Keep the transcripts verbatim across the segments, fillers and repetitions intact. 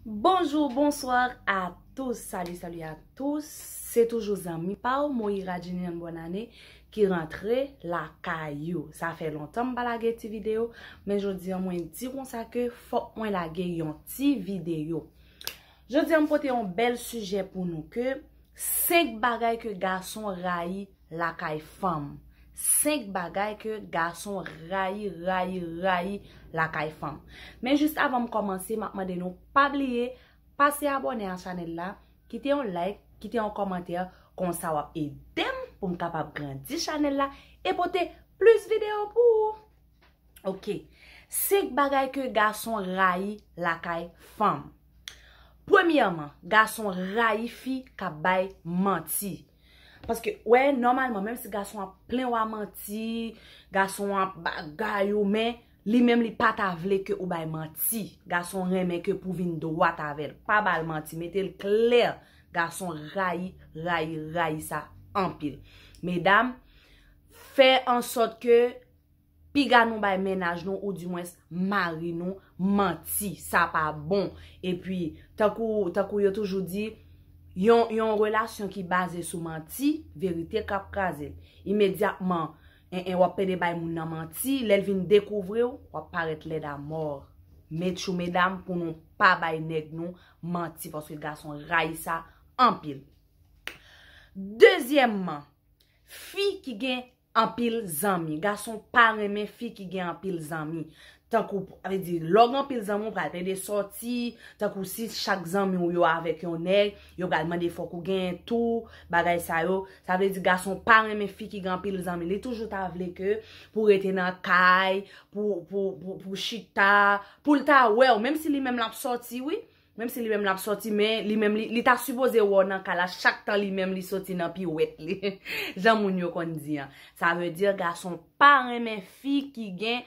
Bonjou, bonswa a tous, salut, salut à tous. Se toujou zanmi pa w, Moira Jinian Bonnane, ki rantre lakay ou. Sa fè lontan m pa lage ti videyo, men jodi a mwen di konsa ke fòk mwen lage yon ti videyo. Jodi a m pote yon bèl sijè pou nou ke senk bagay ke gason rayi lakay fanm. Senk bagay ke gason rayi, rayi, rayi lakay fanm. Men jis avan m kòmanse, m ap mande nou pa bliye pase abòne a chanèl la, kite yon like, kite yon kòmantè, konsa w ap ede m pou m kapab grandi chanèl la e pote plis videyo pou ou. Ok. Senk bagay ke gason rayi lakay fanm. Premyèman, gason rayi fi k ap bay manti. Paske, wè, nòmalman, menm si gason ap plen w a manti, gason ap bagay ou, men li menm li pa ta vle ke ou bay manti. Gason renmen ke pou vin dwat avè l. Pa ba l manti, mete l klè. Gason rayi, rayi, rayi sa anpil. Medam, fè an sòt ke piga nou bay mennaj nou, oudimwens mari nou, manti. Sa pa bon. Epi, tankou, tankou yo toujou di, yon, yon relasyon ki baze sou manti, verite k ap kraze l. Imedyatman, en, en, w ap pede bay moun nan manti, lè l vin dekouvri w, w ap parèt lèd amò. Mèt yo, medam, pou nou pa bay nèg nou manti, paske gason rayi sa anpil. Dezyèmman, fi ki gen anpil zanmi. Gason pa renmen fi ki gen anpil zanmi. Tankou, sa vle di, lè w gen anpil zanmi, ou pral plede sòti. Tankou si chak zanmi w yo avèk yon nèg, yo pral mande fòk ou genyen tou, bagay sa yo. Sa vle di, gason pa renmen fi ki gen anpil zanmi. Li toujou ta vle ke pou rete nan kay, pou, pou, pou, pou chita, pou l ta wè w, menm si li menm l ap sòti, wi. Menm si li menm l ap sòti, men li menm li, li ta sipoze wè w nan kay la chak tan li menm li soti nan piwèt li. Jan moun yo konn di an. Sa vle di gason pa renmen fi ki gen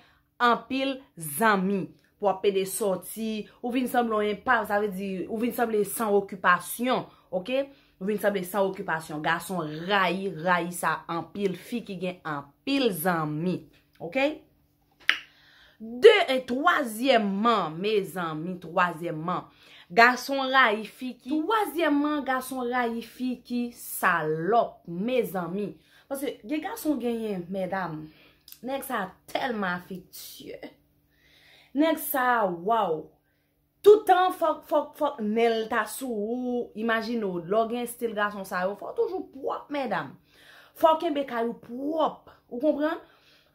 anpil zanmi. Pou ap pede sòti, ou vin sanble yon enpav, sa vle di ou vin sanble san okipasyon, ok? Ou vin sanble san okipasyon. Gason rayi, rayi sa anpil, fi ki gen anpil zanmi, ok? De, e twazyèmman, mezanmi, twazyèmman, gason rayi fi ki, twazyèmman, gason rayi fi ki salòp, mezanmi. Paske gen gason genyen, medam, nèg sa tèlman afektye. Nèg sa, waw. Toutan fòk, fòk, fòk nen l ta sou ou. Imajine w, lè w gen estil gason sa yo, fò w toujou pwòp, medam. Fò w kenbe kay ou pwòp. Ou konprann?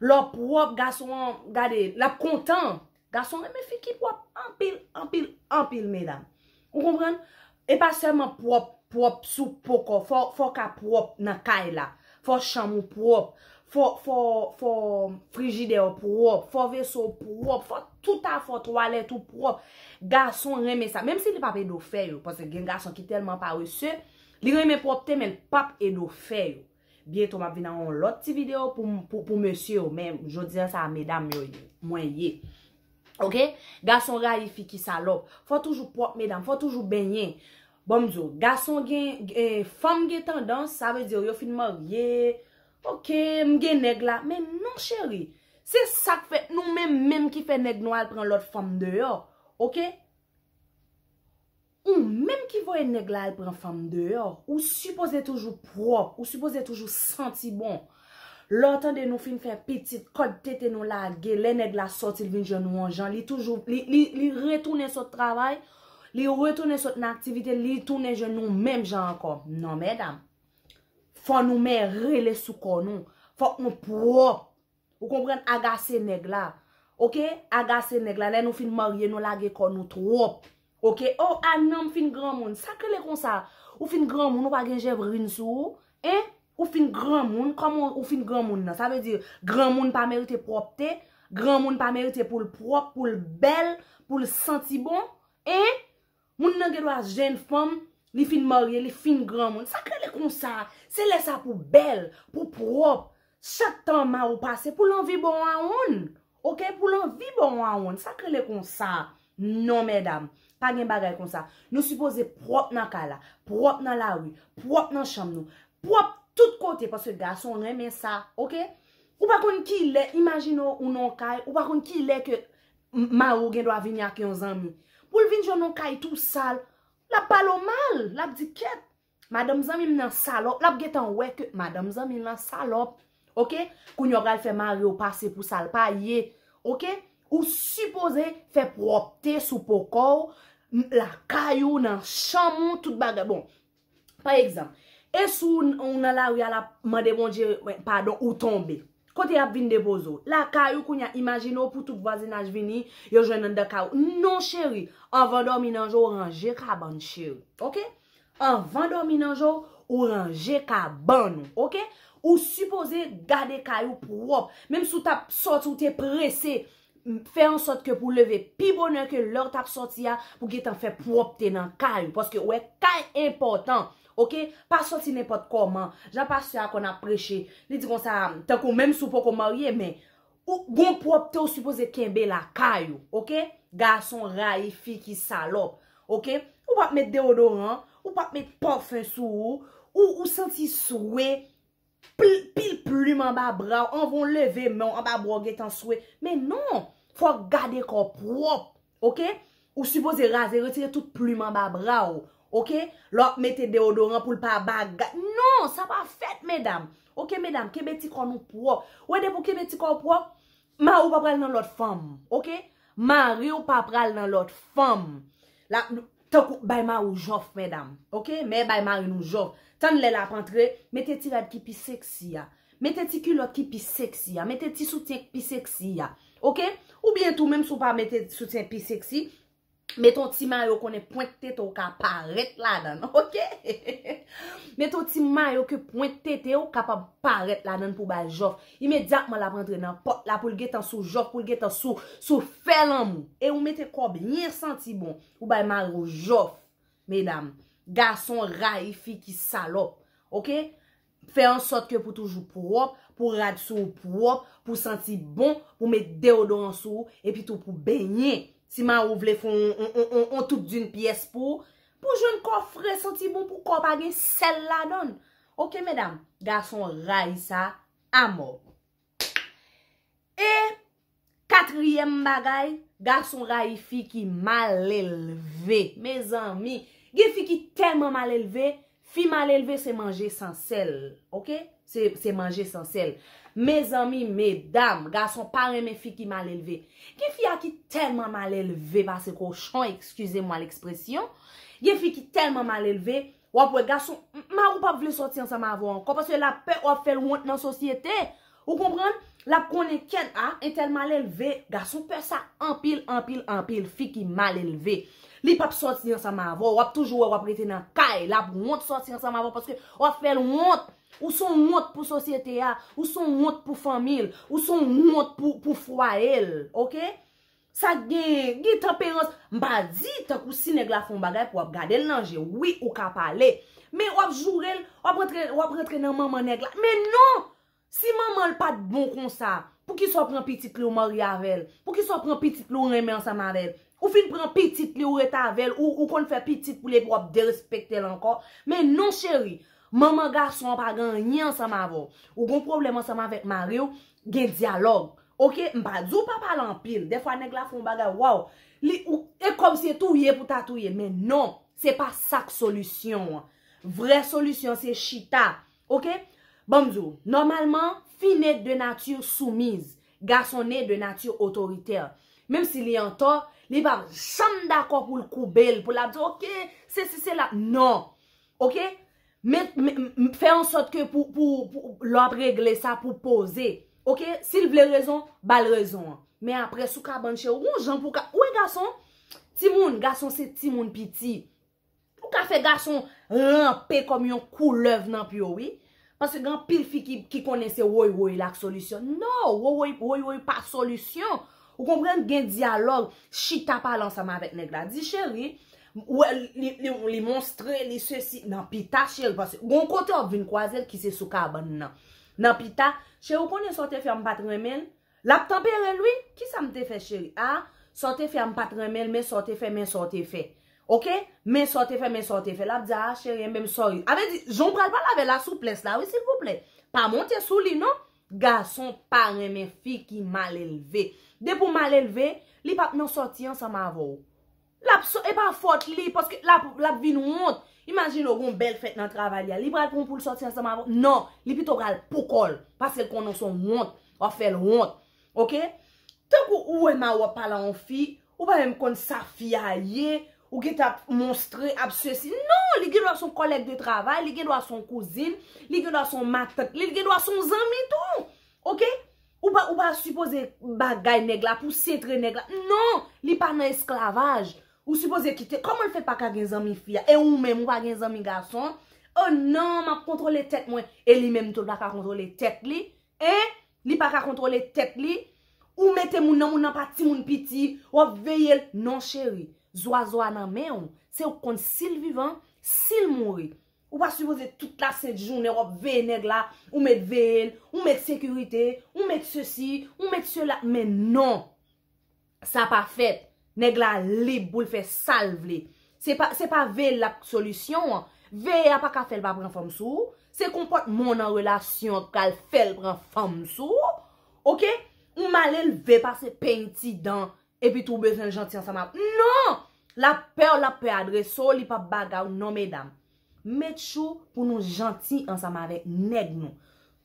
Lè w pwòp, gason an, gade, l ap kontan. Gason renmen fi ki pwòp anpil, anpil, anpil, medam. Ou konprann? E pa sèlman pwòp, pwòp sou po kò w. Fò, fò w ka pwòp nan kay la. Fò chanm ou pwòp. Fò, fò, fò frijidè w pwòp. Fò veso w pwòp. Fò tout afè w, twalèt ou pwòp. Gason renmen sa. Menm si li p ap ede w fè yo. Paske gen gason ki tèlman parese, li renmen pwòpte, men l p ap ede w fè yo. Byento, m ap vin ak yon lòt ti videyo pou, pou, pou mesye yo, men jodi a sa a medam yo ye, mwen ye. Ok? Gason rayi fi ki salòp. Fò toujou pwòp, medam, fò toujou benyen. Bon, m di w, gason gen, gen, fanm gen tandans, sa vle di yo fin marye, ok, m gen nèg la, men non, cheri. Se sa k fè nou menm, menm ki fè nèg nou al pran lòt fanm deyò, ok? Ou menm ki voye nèg la al pran fanm deyò, ou sipoze toujou pwòp, ou sipoze toujou santi bon. Lè w tande nou fin fè pitit, kòd tete nou lage, lè nèg la sòti, l vin jwenn nou yon jan, li toujou, li, li, li retounen sot travay, li retounen sot nan aktivite, li tounen jwenn nou menm jan ankò. Non, medam. Fò nou men rele sou kò nou. Fòk nou pwòp. Ou konprann? Agase nèg la. Ok? Agase nèg la. Lè nou fin marye, nou lage kò nou twòp. Ok? Oh, a non, m fin granmoun. Sa k rele konsa? Ou fin granmoun, ou pa gen jèvrin sou ou? Hein? Ou fin granmoun, kòman ou fin granmoun nan? Sa vle di, granmoun pa merite pwòpte? Granmoun pa merite pou l pwòp, pou l bèl, pou l santi bon? Hein? Moun nan gen dwa jèn fanm, li fin marye, li fin granmoun. Sa k rele konsa? Se lè sa pou bèl, pou pwòp. Chak tan mari w pase, pou l anvi ba w awonn. Ok? Pou l anvi ba w awonn. Sa k rele konsa? Non, medam. Pa gen bagay konsa. Nou sipoze pwòp nan kay la, pwòp nan lari, pwòp nan chanm nou, pwòp tout kote, paske gason renmen sa, ok? Ou pa konn kilè, imajine w, ou nan yon kay, ou pa konn kilè ke m-, mari w gen dwa vini ak yon zanmi. Pou l vin jwenn yon kay tou sal, l ap pale w mal, l ap di kèt, madanm zanmi m nan salòp, l ap gentan wè ke madanm zanmi l nan salòp. Oke? Kounye a w pral fè mari w pase pou sa l pa ye. Oke? Ou sipoze fè pwòpte sou po kò w, lakay ou, nan chanm ou, tout bagay. Bon, pa egzanp, e si w nan lari a l ap mande Bondye padon, ou tonbe? Kote y ap vin depoze w? Lakay ou kounye a, imajine w pou tout vwazinaj vini, yo jwenn anndan kay ou. Non, cheri, anvan dòmi nan je w, ranje kabann, cheri. Oke? Anvan dòmi nan je w, ou ranje kabann ou. Oke? Ou sipoze gade kay ou pwòp. Menm si w t ap sòti, ou te prese, fè an sòt ke pou leve pi bonè ke lè w t ap sòti a, pou gentan fè pwòpte nan kay ou. Paske w wè kay enpòtan. Oke? Pa sòti nenpòt kòman. Jan pastè a konn ap preche, li di konsa, tankou menm si w poko marye, men ou gon pwòpte ou sipoze kenbe lakay ou. Oke? Gason rayi fi ki salòp. Oke? Ou p ap met deodoran, ou p ap met pafen sou ou, ou, ou santi swe, pil, pil plim anba bra w, anvan w leve men w anba bra w gentan swe. Men non, fò w gade kò w pwòp, oke? Ou sipoze raze, retire tout plim anba bra w, oke? Lè w ap mete deodoran pou l pa bagay. Non, sa pa fèt, medam. Oke, medam, kenbe ti kò nou pwòp. Ou wè depi w kenbe ti kò w pwòp, mari w pa pral nan lòt fanm, oke? Mari w pa pral nan lòt fanm. La, tankou bay mari w jòf, medam. Oke? Men bay mari nou jòf. Tann lè l ap antre, mete ti rad ki pi seksi a. Mete ti kilòt ki pi seksi a. Mete ti soutyen ki pi seksi a. Oke? Oubyen tou, menm si w pa mete soutyen pi seksi, mete yon ti mayo konnen pwent tete w ka parèt ladan l. Oke? Mete yon ti mayo ke pwent tete w kapab parèt ladan l pou bay jòf. Imedyatman l ap rantre nan pòt la pou l gentan sou jòf, pou l gentan sou, sou fè lanmou. E ou mete kò w byen santi bon. Ou bay mari w jòf, medam. Gason rayi fi ki salòp. Oke? Fè an sòt ke pou toujou pwòp, pou rad sou ou pwòp, pou santi bon, pou met deodoran sou ou, epi tou pou benyen. Si mari w vle fè on, on, on, on, on tout d'une pièce pou ou, pou jwenn kò fre, santi bon, pou kò pa gen sèl ladan l. Oke, medam? Gason rayi sa amò. E katriyèm bagay, gason rayi fi ki mal elve. Mezanmi, gen fi ki tèlman mal elve, fi mal elve se manje san sèl, oke? Se, se manje san sèl. Mezanmi, medam, gason pa renmen fi ki mal elve. Gen fi a ki tèlman mal elve pase kochon, excusez-moi l'expression. Gen fi ki tèlman mal elve, w ap wè gason, m-, mari w p ap vle sòti ansanm avè w ankò, paske l ap pè w ap fè l wont nan sosyete. Ou konprann? L ap konnen kèt a, entèl mal elve, gason pè sa anpil, anpil, anpil, fi ki mal elve. Li p ap sòti ansanm avè w, w ap toujou wè w ap rete nan kay, l ap wont sòti ansanm avè w, paske w ap fè l wont. Ou se yon wont pou sosyete a, ou se yon wont pou fanmi l, ou se yon wont pou, pou fwaye l, oke? Sa gen, gen tanperans. M pa di, tankou si nèg la fè yon bagay pou w ap gade l nan je. Wi, ou ka pale. Men w ap joure l, w ap rantre, w ap rantre nan manman nèg la. Men non! Si manman l pa t bon konsa, poukisa w pran pitit li w marye avè l? Poukisa w pran pitit li w renmen ansanm avè l? Ou fin pran pitit li w ret avè l, ou, ou konn fè pitit pou li epi w ap derespekte l ankò? Men non, cheri, manman gason an pa gen anyen ansanm avè w. Ou gon pwoblèm ansanm avèk mari w, gen dyalòg. Oke, m pa di w pa pale anpil. Dèfwa nèg la fè yon bagay, waw. Li, ou, e kòmsi e touye pou ta touye. Men non, se pa sa k solisyon an. Vrè solisyon se chita. Oke? Ban m di w, nòmalman, fi ne de nature soumise, gason ne de nature autoritaire. Menm si li antò, li p ap janm dakò pou l koube l, pou l ap di, oke, sesi, sela. Non. Oke? Men, men, m, fè an sòt ke pou, pou, pou, lè w ap regle sa pou poze. Oke? Si l vle rezon, ba l rezon an. Men apre, sou kabann cheri, ou gon jan pou ka, ou wè gason, timoun, gason se timoun piti. Ou ka fè gason ranpe kòm yon koulèv nan pye w, wi. Paske gen anpil fi ki, ki konnen se woy woy la k solisyon. Non, woy woy, woy woy pa solisyon. Ou konprann? Gen dyalòg, chita pale ansanm avèk nèg la. Di, cheri, ou wè li, li, li monstre, li sesi. Nan pita, cheri, paske gon kote w ap vin kwaze l ki se sou kabann nan. Nan pita, cheri, ou konnen sa w te fè a, m pa t renmen l? L ap tanpere l, wi. Kisa m te fè, cheri? A, sa w te fè a, m pa t renmen l, men sa w te fè, men sa w te fè. Oke? Men sa w te fè, men sa w te fè. L ap di, a, cheri, enben, m sòri. A vle di, jan w pral pale avè l la, souplès la, wi, silvouplè. Pa monte sou li, non. Gason pa renmen fi ki mal elve. Depi w mal elve, li p ap nan sòti ansanm avè w. L ap so, e pa fòt li, paske l ap, l ap vin wont. Imajine w gon bèl fèt nan travay li a. Li pral pran w pou l sòti ansanm avè w? Non, li pito pral pou kò l, paske l konnen w se yon wont. W ap fè l wont. Oke? Tankou ou wè Mawòp pale a yon fi, ou pa menm konn sa fi a ye, ou gentan ap monstre, ap sesi. Non, li gen dwa se yon kòlèg de travay, li gen dwa se yon kouzin, li gen dwa se yon matant, li gen dwa se yon zanmi tou. Oke? Ou pa, ou pa sipoze bagay nèg la pou sentre nèg la. Non, li pa nan esklavaj. Ou sipoze kite. Kòman l fè pa ka gen zanmi fi a? E ou menm, ou pa gen zanmi gason? Oh non, m ap kontwole tèt mwen. E li menm tou, l pa ka kontwole tèt li. En? Li pa ka kontwole tèt li. Ou mete moun nan, moun nan pa timoun piti. W ap veye l. Non, cheri. Zwazo a nan men w. Se ou k konn si l vivan, si l mouri. Ou pa sipoze tout lasent jounen w ap veye nèg la, ou met veye l, ou met sekirite, ou met sesi, ou met sela. Men non, sa pa fèt. Nèg la lib pou l fè sa l vle. Se pa, se pa veye l la k solisyon an. Veye a pa ka fè l pa pran fanm sou ou. Se konpòtman w nan relasyon an k pral fè l pran fanm sou ou. Oke? Ou malelve pase peny ti dan. Epi tou w bezwen l janti ansanm avè w. Non! L ap pè w, l ap pè adrese w, li p ap bagay w. Non, medam. Met chou pou nou janti ansanm avèk nèg nou.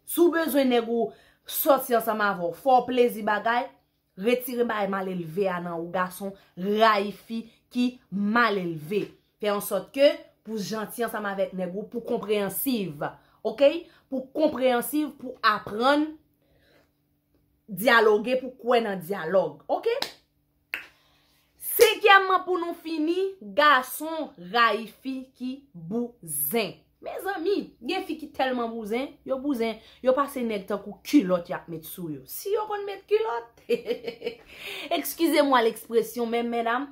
Si w bezwen nèg ou sòti ansanm avè w, fè w plezi bagay, retire bagay malelve a nan ou gason, rayi fi ki malelve. Fè an sòt ke pou janti ansanm avèk nèg ou, pou konpreyansiv. Oke? Pou konpreyansiv, pou aprann dyaloge, pou kwè nan dyalòg. Oke? Senkyèmman, pou nou fini, gason rayi fi ki bouzen. Mezanmi, gen fi ki tèlman bouzen, yo bouzen, yo pase nèg tankou kilòt y ap met sou yo. Si yo konn met kilòt! Excusez-moi l'expression, men medam,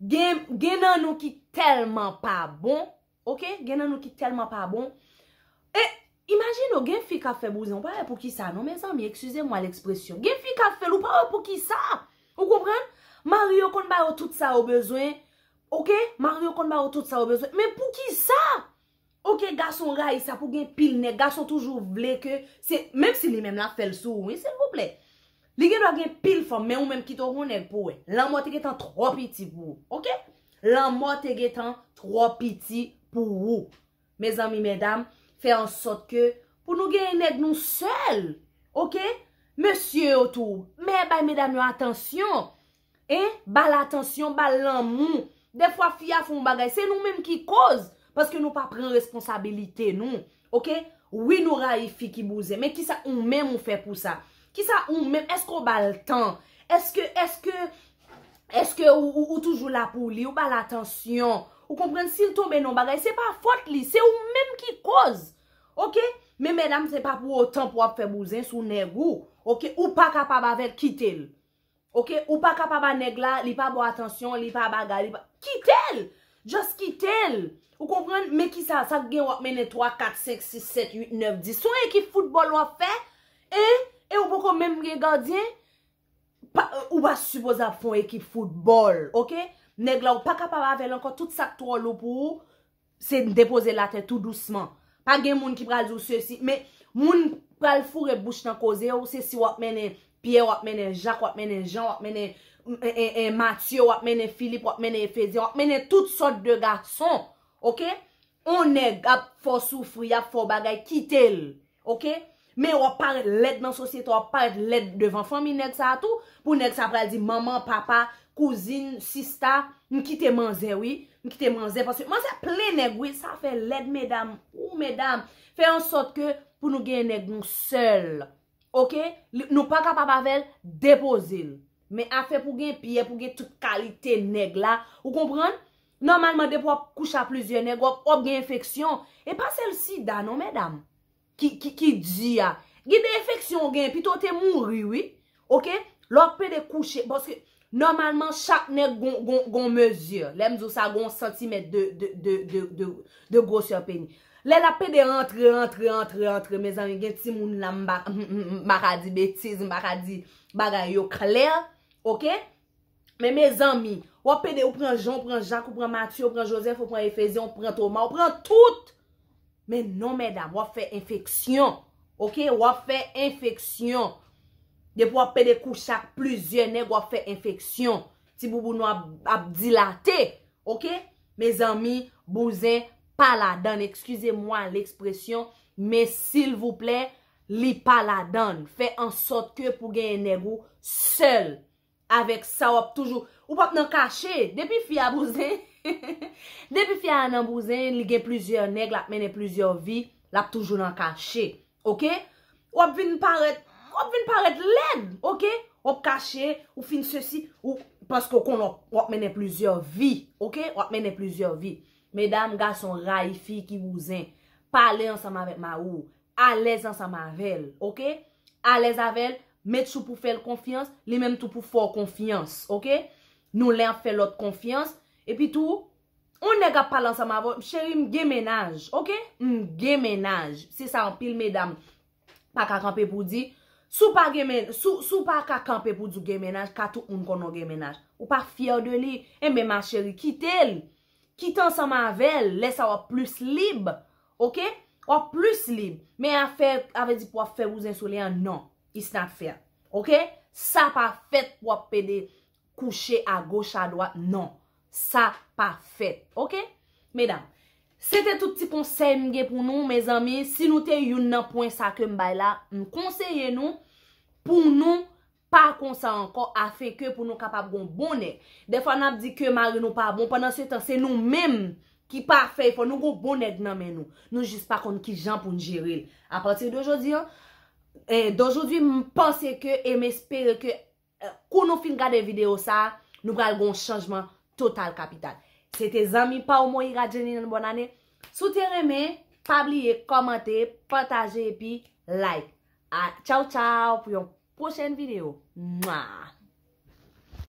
gen, gen nan nou ki tèlman pa bon, oke? Gen nan nou ki tèlman pa bon. E, imajine w, gen fi k ap fè bouzen, w pa wè poukisa non, mezanmi, excusez-moi l'expression. Gen fi k ap fè l, ou pa wè poukisa. Ou konprann? Mari yo konn ba yo tout sa yo bezwen. Oke? Mari yo konn ba yo tout sa yo bezwen. Men poukisa? Oke, gason rayi sa pou gen pil nèg. Gason toujou vle ke se, menm si li menm l ap fè l sou ou, wi, silvouplè. Li gen dwa gen pil fanm, men ou menm kite w gon nèg pou wè. Lanmò te gentan twò piti pou ou. Oke? Lanmò te gentan twò piti pou ou. Mezanmi, medam, fè an sòt ke pou nou gen nèg nou sèl. Oke? Mesye yo tou, men bay medam yo atansyon. En, ba l atansyon, ba l lanmou. Dèfwa fi a fè yon bagay, se nou menm ki koz, paske nou pa pran responsabilite nou. Oke? Wi, nou rayi fi ki bouzen, men kisa ou menm ou fè pou sa? Kisa ou menm, èske w ba l tan? Èske, èske, èske ou, ou, ou toujou la pou li, ou ba l atansyon? Ou konprann, si l tonbe nan yon bagay, se pa fòt li, se ou menm ki koz. Oke? Men medam, se pa pou otan pou w ap fè bouzen sou nèg ou. Oke? Ou pa kapab avè l, kite l. Oke? Ou pa ka pa ba nèg la, li pa ba w atansyon, li pa bagay, li pa, kite l! Just kite l! Ou konprann? Men kisa, sa k gen w ap mennen twa, kat, senk, sis, sèt, uit, nèf, dis? Se yon ekip foutbòl w ap fè? En? E ou poko menm gen gadyen? Pa, ou pa sipoze ap fè yon ekip foutbòl, oke? Nèg la, ou pa kapab avè l ankò, tout sa k twò lou pou ou, se depoze l atè tou dousman. Pa gen moun ki pral di w sesi, men moun pral foure bouch nan koze w, se si w ap mennen Pyè, w ap mennen Jak, w ap mennen Jan, w ap mennen, en, en, en, Matye, w ap mennen Filip, w ap mennen Efezyen, w ap mennen tout sòt de gason, oke? On nèg ap fè w soufri, ap fè w bagay, kite l, oke? Men w ap parèt lèd nan sosyete, w ap parèt lèd devan fanmi nèg sa a tou, pou nèg sa a pral di manman, papa, kouzin, sista, m kite manzè wi, m kite manzè, paske manzè plen nèg wi, sa fè lèd medam, ou medam, fè an sòt ke pou nou gen nèg nou sèl, oke? Li, nou pa kapab avè l, depoze l. Men afè pou gen pyè, pou gen tout kalite nèg la, ou konprann? Nòmalman, depi w ap kouche a plizyè nèg, w ap, w ap gen enfeksyon. E pa sèl sida non, medam. ki, ki, ki di a. Gen de enfeksyon w gen, pito w te mouri, wi. Oke? Lè w ap pede kouche, paske nòmalman, chak nèg gon, gon, gon mezi. Lè m di w sa, gon santimèt de, de, de, de, de, de gwosè peni. Lè l ap pede antre, antre, antre, antre, mezanmi, gen timoun la, m pa, m, m, m pa ka di betiz, m pa ka di bagay yo klè, oke? Men mezanmi, w ap pede, ou pran Jan, ou pran Jak, ou pran Matye, ou pran Jozèf, ou pran Efezyen, ou pran Toma, ou pran tout. Men non, medam, w ap fè enfeksyon. Oke? W ap fè enfeksyon. Depi w ap pede kouche ak plizyè nèg, w ap fè enfeksyon. Ti bouboun ou ap, ap dilate, oke? Mezanmi, bouzen pa ladann, excusez-moi l'expression, men silvouplè, li pa ladann. Fè an sòt ke pou genyen nèg ou sèl. Avèk sa, w ap toujou, ou p ap nan kache. Depi fi a bouzen, depi fi a nan bouzen, li gen plizyè nèg, l ap mennen plizyè vi, l ap toujou nan kache. Oke? W ap vin parèt, w ap vin parèt lèd, oke? W ap kache, ou fin sesi, ou, paske w konnen w ap mennen plizyè vi, oke? W ap mennen plizyè vi. Medam, gason, rayi fi ki bouzen. Pale ansanm avèk mari w. Alèz ansanm avè l, oke? Alèz avè l, met sou pou fè l konfyans, li menm tou pou fè w konfyans, oke? Nou lè ap fè lòt konfyans, epi tou, yon nèg ap pale ansanm avè w, cheri, m gen mennaj, oke? M gen mennaj. Se sa anpil medam pa ka kanpe pou di. Si w pa gen men, si w, si w pa ka kanpe pou di w gen mennaj, ka tout moun konnen w gen mennaj. Ou pa fyè de li, enben ma chérie, kite l. Kite ansanm avè l, lè sa w ap plis lib, oke? W ap plis lib. Men afè, avè di pou w ap fè bouzen sou li an, non. It's not fair. Oke? Sa pa fèt pou w ap pede kouche a goch a dwat, non. Sa pa fèt, oke? Medam, se te tout ti konsèy m gen pou nou, mezanmi. Si nou te youn nan pwen sa ke m bay la, m konseye nou pou nou pa konsa ankò, afenke pou nou kapab gon bon nèg. Dèfwa n ap di ke mari nou pa bon, pandan se tan se nou menm ki pa fè efò, nou gon bon nèg nan men nou. Nou jis pa konn kijan pou n jere l. Apati de jodi an, eh, dojodi, m panse ke e m espere ke, eh, kou nou fin gade videyo sa, nou pral gon chanjman total kapital. Se te zanmi pa w Moira Jenny nan bòn ane. Si w te renmen, pa bliye kòmante, pataje epi like. A, tchaw tchaw pou yon pwochèn videyo. Mwa!